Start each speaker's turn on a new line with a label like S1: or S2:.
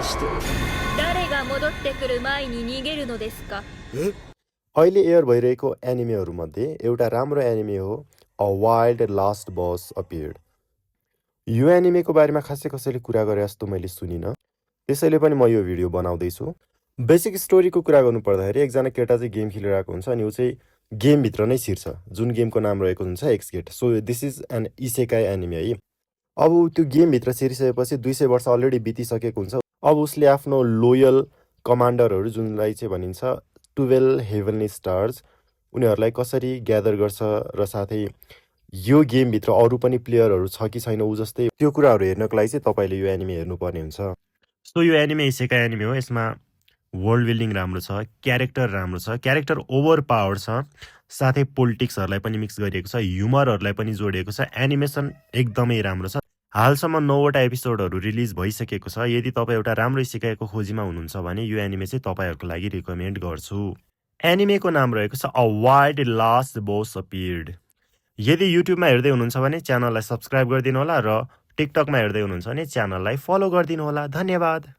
S1: して
S2: 誰が戻ってくる前に逃げるのですか。
S3: अहिले एयर भइरहेको एनिमेहरूमध्ये एउटा राम्रो एनिमे हो a wild last bus appeared. यो एनिमेको बारेमा खासै कसैले कुरा गरे जस्तो मैले सुनिनँ, त्यसैले पनि म यो भिडियो बनाउँदैछु। बेसिक स्टोरीको कुरा गर्नु पर्दाखेरि एकजना केटा चाहिँ गेम खेलिरहेको हुन्छ अनि ऊ चाहिँ गेमभित्र नै छिर्छ, जुन गेमको नाम रहेको हुन्छ X gate. So this is an isekai anime है। अब ऊ त्यो गेमभित्र छिरिसकेपछि 200 वर्ष अलरेडी बितिसकेको हुन्छ। अब उसले आफ्नो लोयल कमान्डरहरू जुनलाई चाहिँ भनिन्छ 12 हेभनली स्टार्स, उनीहरूलाई कसरी ग्यादर गर्छ र साथै यो गेमभित्र अरू पनि प्लेयरहरू छ कि छैन ऊ जस्तै त्यो कुराहरू हेर्नको लागि चाहिँ तपाईँले यो एनिमे हेर्नुपर्ने हुन्छ। सो यो एनिमे इसेकाई एनिमे हो। यसमा वर्ल्ड बिल्डिङ राम्रो छ, क्यारेक्टर राम्रो छ, क्यारेक्टर ओभर पावर छ, साथै पोलिटिक्सहरूलाई पनि मिक्स गरिएको छ, ह्युमरहरूलाई पनि जोडिएको छ, एनिमेसन एकदमै राम्रो छ। हालसम्म 9वटा एपिसोडहरू रिलिज भइसकेको छ। यदि तपाईँ एउटा राम्रो इसेकाईको खोजीमा हुनुहुन्छ भने यो एनिमे चाहिँ तपाईँहरूको लागि रिकमेन्ड गर्छु। एनिमेको नाम रहेको छ a wild last bus appeared. यदि युट्युबमा हेर्दै हुनुहुन्छ भने च्यानललाई सब्सक्राइब गरिदिनु होला र टिकटकमा हेर्दै हुनुहुन्छ भने च्यानललाई फलो गरिदिनु होला। धन्यवाद।